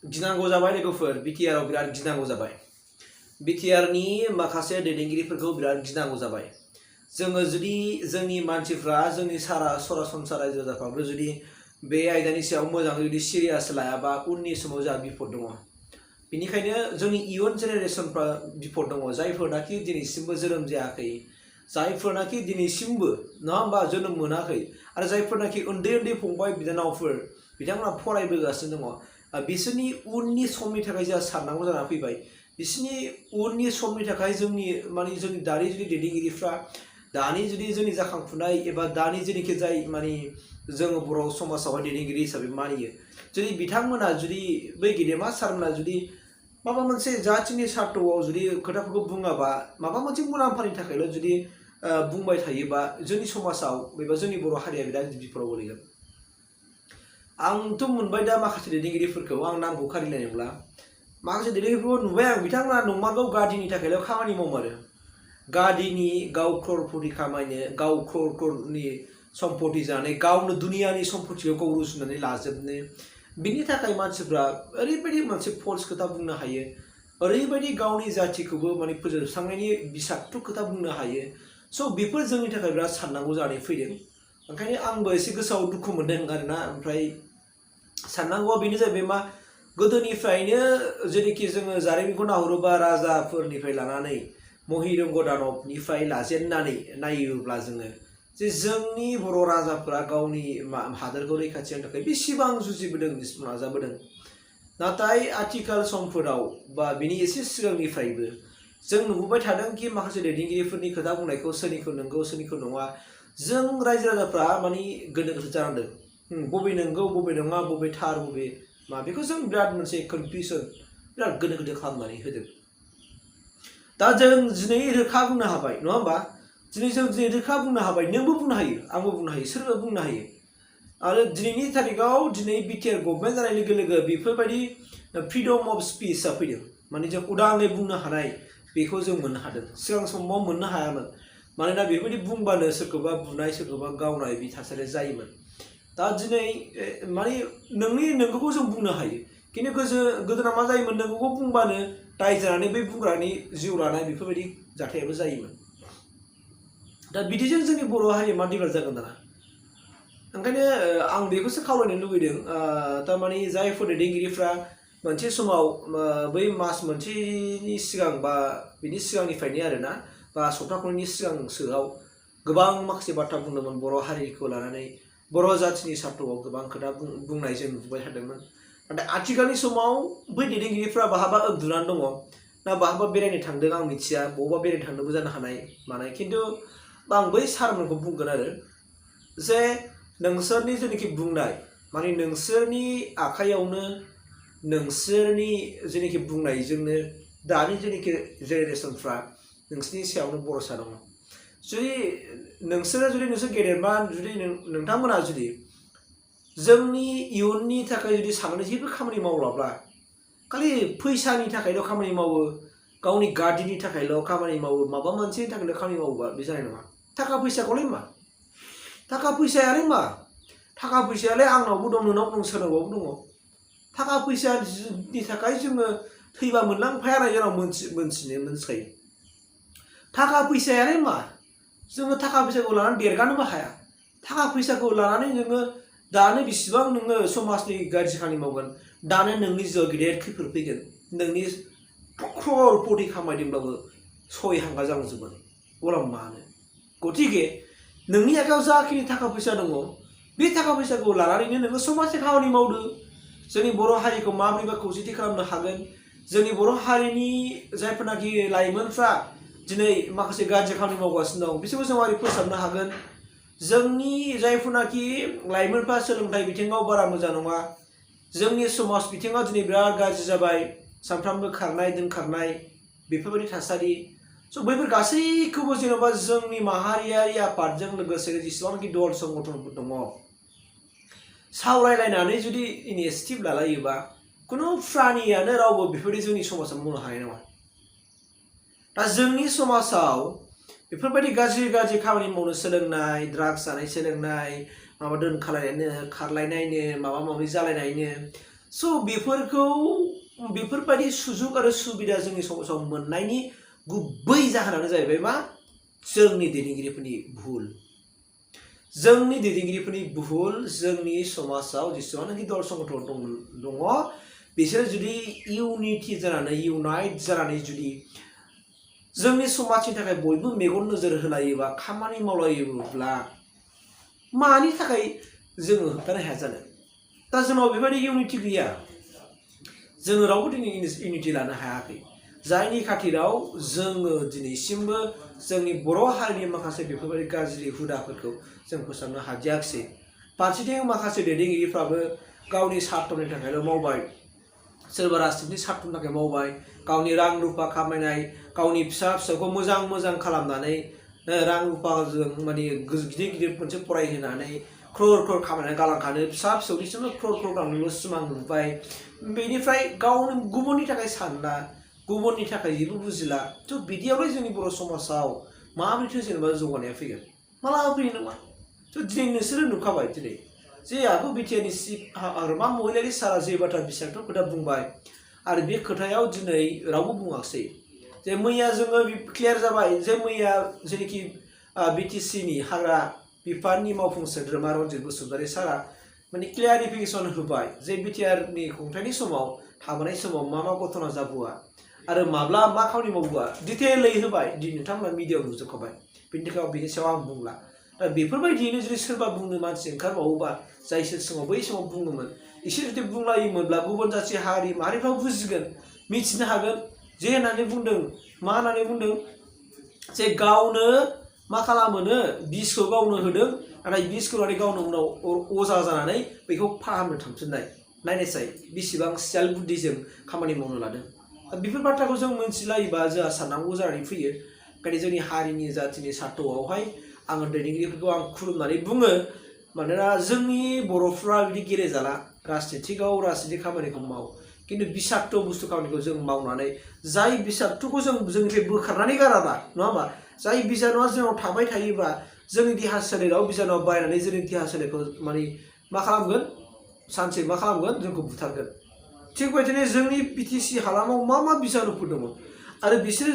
गिनांगौ जाबाय लोगोफोर बिटिआर आव बिराद गिनांगौ जाबाय बिटिआर नि माखासे दैदेनगिरिफोरखौ बिराद गिनांगौ जाबाय जोङो जुदि जोंनि मानसिफ्रा जोंनि सरासनस्रा रायजो राजाफ्राबो जुदि बे आयदानि सायाव मोजाङै जुदि सिरियास लायाबा उननि समाव जोंहा बिपद दङ बेनिखायनो जोंनि इयुन जेनेरेसनफ्रा बिपद दङ जायफोरनाखि दिनैसिमबो जोनोम जायाखै जायफोरनाखि दिनैसिमबो नङा होमबा जोनोम मोनाखै आरो जायफोरनाखि उन्दै उन्दै फंबाय बिनानावफोर बिथांमोना फरायबोगासिनो दङ बिसोरनि उननि समनि थाखाय जोंहा साननांगौ जानानै फैबाय बिसोरनि उननि समनि थाखाय जोंनि जोंनि दानि जुदि दैदेनगिरिफ्रा दानि जुदि जोंनि जाखांफुनाय एबा दानि जेनिखि जाय जोङो बर' समाजावहाय दैदेनगिरि हिसाबै मानियो जुदि बिथांमोना जुदि बै गेदेमा सारमोना जुदि माबा मोनसे जाथिनि सार्थआव जुदि खोथाफोरखौ बुङाबा माबा मोनसे मुलाम्फानि थाखायल' जुदि बुंबाय थायोबा जोंनि समाजाव एबा जोंनि बर' हारिया बिराद बिपदआव गोलैगोन आंथ' मोनबाय दा माखासे दैदेनगिरिफोरखौ आं नामखौ खारिलायनोब्ला माखासे दैदेनगिरिफोरखौ नुबाय आं बिथांमोना नंमारगौ गादिनि थाखायल' खामानि मावमारो गादिनि गाव क्ररपति खामायनो गाव क्ररनि सम्पति जानानै गावनो दुनियानि सम्पतिखौ गाव रुजुनानै लाजोबनो बिनि थाखाय मानसिफ्रा ओरैबायदि मोनसे फल्स खोथा बुंनो हायो ओरैबायदि गावनि जातिखौबो फोजोबस्रांनायनि बिसाक्तु खोथा बुंनो हायो स' बेफोर जोंनि थाखाय बिराद साननांगौ जानानै फैदों ओंखायनो आंबो एसे गोसोआव दुखु मोनदों आरोना ओमफ्राय साननांगौआ बेनो जाहैबाय मा गोदोनिफ्रायनो जेनोखि जोङो जारिमिनखौ नाहरोबा राजाफोरनिफ्राय लानानै महिरंग दानबनिफ्राय लाजेननानै नायोब्ला जोङो जे जोंनि बर' राजाफोरा गावनि हादोरखौ रैखाथि होनो थाखाय बेसेबां जुजिबोदों बेसेबां नाजाबोदों नाथाय आथिखाल समफोराव बा बिनि एसे सिगांनिफ्रायबो जों नुबोबाय थादों कि माखासे दैदेनगिरिफोरनि खोथा बुंनायखौ सोरनिखौ नंगौ सोरनिखौ नङा जों रायजो राजाफ्रा गोनो गोथो जानांदों बबे नंगौ बबे नङा बबे थार बबे मा बेखौ जों बिराद मोनसे कनफिउजन बिराद गोनो गोथो खालामनानै होदों दा जों दिनै रोखा बुंनो हाबाय नङा होमबा दिनै जों रोखा बुंनो हाबाय नोंबो बुंनो हायो आंबो बुंनो हायो सोरबा बुंनो हायो आरो दिनैनि तारिखाव दिनै बिटिआर गभर्नमेन्ट जानाय लोगो लोगो बेफोरबायदि फ्रिडम अफ स्पिचआ फैदों जों उदाङै बुंनो हानाय बेखौ जों मोननो हादों सिगां समाव मोननो हायामोन मानोना बेबायदि बुंबानो सोरखौबा बुनाय सोरखौबा गावनाय बे थासारिया जायोमोन दा दिनै नोंनि नंगौखौ जों बुंनो हायो खिन्थु गोदोना मा जायोमोन नंगौखौ बुंबानो दाय जानानै बै बुंग्रानि जिउ लानाय बेफोरबायदि जाथायाबो जायोमोन दा बिदिजों जोंनि बर' हारिया मा डेभेलप जागोन दाना ओंखायनो आं बेखौसो खावलायनो लुबैदों थारमाने जायफोर दैदेनगिरिफ्रा मोनसे समाव बै मास मोनसेनि सिगां बा बिनि सिगांनिफ्रायनो आरोना बा सप्ता खननैनि सिगांसोआव गोबां माखासे बाथ्रा बुंदोंमोन बर' हारिखौ लानानै बर' जातिनि सार्थआव गोबां खोथा बुंनाय जों नुबाय थादोंमोन नाथाय आथिखालनि समाव बै दैदेनगिरिफ्रा बहाबा उन्दुनानै दङ ना बहाबा बेरायनो थांदों आं मिथिया बबावबा बेरायनो थांदोंबो जानो हानाय मानाय खिन्थु आं बै सारमोनखौ बुंगोन आरो जे नोंसोरनि जेनोखि बुंनाय नोंसोरनि आखायावनो नोंसोरनि जेनोखि बुंनायजोंनो दानि जेनोखि जेनेरेसनफ्रा नोंसोरनि सायावनो भरसा दङ जुदि नोंसोर गेदेरमा जुदि नोंथांमोना जुदि जोंनि इयुननि थाखाय जुदि साननानै जेबो खामानि मावलाब्ला खालि फैसानि थाखायल' खामानि मावो गावनि गादिनि थाखायल' खामानि मावो माबा मोनसेनि थाखायल' खामानि मावोबा बे जानाय नङा थाखा फैसाखौलाय मा थाखा फैसायालाय मा थाखा फैसायालाय आंनावबो दं नोंनाव दं सोरनावबाबो दङ थाखा फैसानि थाखाय जोङो थैबा मोनलांफाया जोंनाव मोनथिखायो थाखा फैसायालाय मा जोङो थाखा फैसाखौ लानानै देरगानोबो हाया थाखा फैसाखौ लानानै नोङो दानो बेसेबां नोङो समाजनि गाज्रि खामानि मावगोन दानो नोंनि जिउआव गिदिर खैफोद फैगोन नोंनि क्ररपति खामायदोंब्लाबो सय हांगा जालांजोबगोन अब्ला मानो गतिके नोंनि आखायाव जाखिनि थाखा फैसा दङ बे थाखा फैसाखौ लानानैनो नोङो समाजनि खामानि मावदो जोंनि बर' हारिखौ माबोरैबा खौसेथि खालामनो हागोन जोंनि बर' हारिनि जायफोरनाखि लाइमोनफ्रा दिनै माखासे गाज्रि खामानि मावगासिनो दं बिसोरखौ जों माबोरै फोसाबनो हागोन जोंनि जायफोरनाखि लाइमोनफ्रा सोलोंथाइ बिथिङाव बारा मोजां नङा जोंनि समाज बिथिङाव दिनै बिराद गाज्रि जाबाय सानफ्रामबो खारनाय दोनखारनाय बेफोरबायदि थासारि स' बैफोर गासैखौबो जेनेबा जोंनि माहारियारि आफादजों लोगोसे जेसेबांखि दल संगठनफोर दङ सावरायलायनानै जुदि इनिसिएटिभ लालायोबा खुनु प्राणियानो रावबो बेफोरबायदि जोंनि समाजाव मावनो हानाय नङा दा जोंनि समाजाव बेफोरबायदि गाज्रि खामानि मावनो सोलोंनाय ड्राग्स जानाय सोलोंनाय माबा दोनखालायनायनो खारलायनायनो माबा माबि जालायनायनो स' बेफोरबायदि सुजुग आरो सुबिदा जोंनि समाजाव मोननायनि गुबै जाहोनानो जाहैबाय मा जोंनि दैदेनगिरिफोरनि भुल जोंनि समाजाव जेसेबांनाखि दल संगठन दङ बिसोर जुदि इउनाइट जानानै जुदि जोंनि समाजनि थाखाय बयबो मेगन नोजोर होलायोबा खामानि मावलायोब्ला मानि थाखाय जोङो होबथानो हाया जानो दा जोंनाव बेबायदि इउनिटि गैया जोङो रावबो दिनै इउनिटि लानो हायाखै जायनि खाथिराव जोङो दिनैसिमबो जोंनि बर' हारिनि माखासे बेफोरबायदि गाज्रि हुदाफोरखौ जों फोसाबनो हादियाखिसै फारसेथिं माखासे दैदेनगिरिफ्राबो गावनि सार्थनि थाखायल' मावबाय सोरबा राजनितिक सार्थनि थाखाय मावबाय गावनि रां रुफा खामायनाय गावनि फिसा फिसौखौ मोजां खालामनानै रां रुफाजों माने गिदिर मोनसे फरायहोनानै क्रर खामायनानै गालांखानो फिसा फिसौनिसिमबो क्रर गावनिल' सिमां नुबाय बेनिफ्राय गावनि गुबुननि थाखाय सानला गुबुननि थाखाय जेबो बुजिला थ' बिदियावलाय जोंनि बर' समाजाव माबोरैथो जेनेबा जौगानाया फैगोन मालाबा फैयो नामा थ' दिनै नोंसोरो नुखाबाय दिनै जे आगु बिटिआरनि चिफ हाग्रामा महिलारि सारा जे बाथ्रा बिसायख'थ' खोथा बुंबाय आरो बे खोथायाव दिनै रावबो बुङाखसै जे मैया जोङो क्लियार जाबाय जे मैया जेनेखि बिटिसिनि हाग्रा बिफाननि मावफुं सोद्रोमा रन्जित बसुमतारी सारा माने क्लियारिफिकेसन होबाय जे बिटिआरनि खुंथायनि समाव थाबोनाय समाव मा घटना जाबोआ आरो माब्ला मा खामानि मावबोआ डिटेलै होबाय नोंथांमोना मिडियाआव नुजोबखाबाय बेनि थाखाय बेनि सायाव आं बुंला दा बेफोरबायदियैनो जुदि सोरबा बुंनो मानसि ओंखारबावोबा जाय समाव बै समाव बुङोमोन एसे जुदि बुंलायोमोनब्ला गुबुन जाथि हारि माहारिफ्राबो बुजिगोन मिथिनो हागोन जे होननानै बुंदों मा होननानै बुंदों जे गावनो मा खालामोनो बिसखौ गावनो होदों नाथाय बिसखौ गावनो उनाव अजा जानानै बेखौ फाहामनो थांफिननाय नायनायसाय बेसेबां सियाल बुद्धिजों खामानि मावनो लादों बेफोर बाथ्राखौ जों मोनथिलायोबा जोंहा साननांगौ जानानै फैयो ओंखायनो जोंनि हारिनि जातिनि सार्थआवहाय आङो दैदेनगिरिफोरखौ आं खुलुमनानै बुङो मानोना जोंनि बर'फ्रा बिदि गेलेजाला राजनितिक खामानिखौ माव किन्तु बिसाक्त बुस्थु खामानिखौ जों मावनानै जाय बिसाक्तखौ जों जोंनिफ्राय बोखारनानै गाराबा नङा होमबा जाय बिजानुआ जोंनाव थाबाय थायोबा जोंनि देहा सोलेराव बिजानुआ बायनानै जोंनि देहा सोलेरखौ माने मा खालामगोन सानसे मा खालामगोन जोंखौ बुथारगोन थिग बेबायदिनो जोंनि बिटिसि हालामाव मा बिजानुफोर दङ आरो बिसोर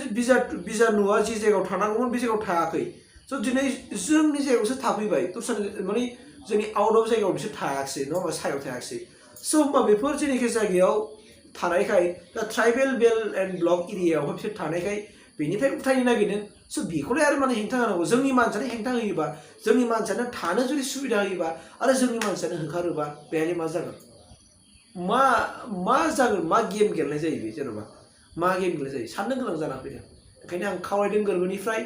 बिजानुआ जे जायगायाव थानांगौमोन बे जायगायाव थायाखै स' दिनै जोंनि जायगायावसो थाफैबाय दस्रा माने जोंनि आउट अफ जायगायाव बिसोर थायाखिसै नङा होमबा सायाव थायाखिसै स' होमबा बेफोर जेनाखि जायगायाव थानायखाय दा ट्राइबेल बेल्ट एन्ड ब्लक एरियायावहाय बिसोर थानायखाय बेनिफ्राय उथायनो नागिरदों स' बेखौलाय आरो माने हेंथा होनांगौ जोंनि मानसियानो हेंथा होयोबा जोंनि मानसियानो थानो जुदि सुबिदा होयोबा आरो जोंनि मानसियानो होखारोबा बेहाय मा जागोन मा जागोन मा गेम गेलेनाय जायो बे जेनेबा मा गेम गेलेनाय जायो साननो गोनां जानानै फैदों ओंखायनो आं खावलायदों गोरबोनिफ्राय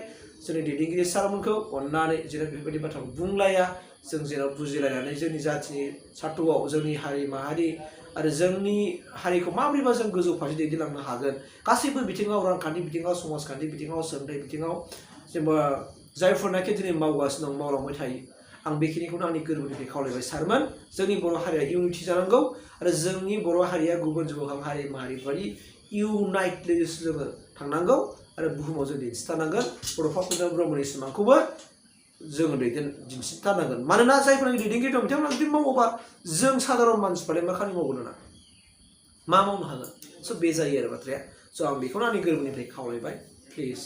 जोंनि दैदेनगिरि सारमोनखौ अननानै जेन' बेफोरबायदि बाथ्राखौ बुंलाया जों जेराव बुजिलायनानै जोंनि जातिनि सार्थआव जोंनि हारि माहारि आरो जोंनि हारिखौ माबोरैबा जों गोजौ फारसे दैदेनलांनो हागोन गासैबो बिथिङाव रांखान्थि बिथिङाव समाजखान्थि बिथिङाव सोलोंथाइ बिथिङाव जेनेबा जायफोरनाखि दिनै मावगासिनो दं मावलांबाय थायो आं बेखिनिखौनो आंनि गोरबोनिफ्राय खावलायबाय सारमोन जोंनि बर' हारिया इउनिटि जानांगौ आरो जोंनि बर' हारिया गुबुन जौगाखां हारि माहारिफोरबायदि इउनाइटेड जोङो थांनांगौ आरो बुहुमाव जों दिन्थिथारनांगोन बड'फा ब्रह्मनि सिमांखौबो जोङो दिन्थिथारनांगोन मानोना जायफोरनाखि दैदेनगिरि दं बिथांमोना जुदि मावोबा जों साधारन मानसिफ्रालाय मा खामानि मावगोन ना मा मावनो हागोन स' बे जायो आरो बाथ्राया स' आं बेखौनो आंनि गोरबोनिफ्राय खावलायबाय प्लिज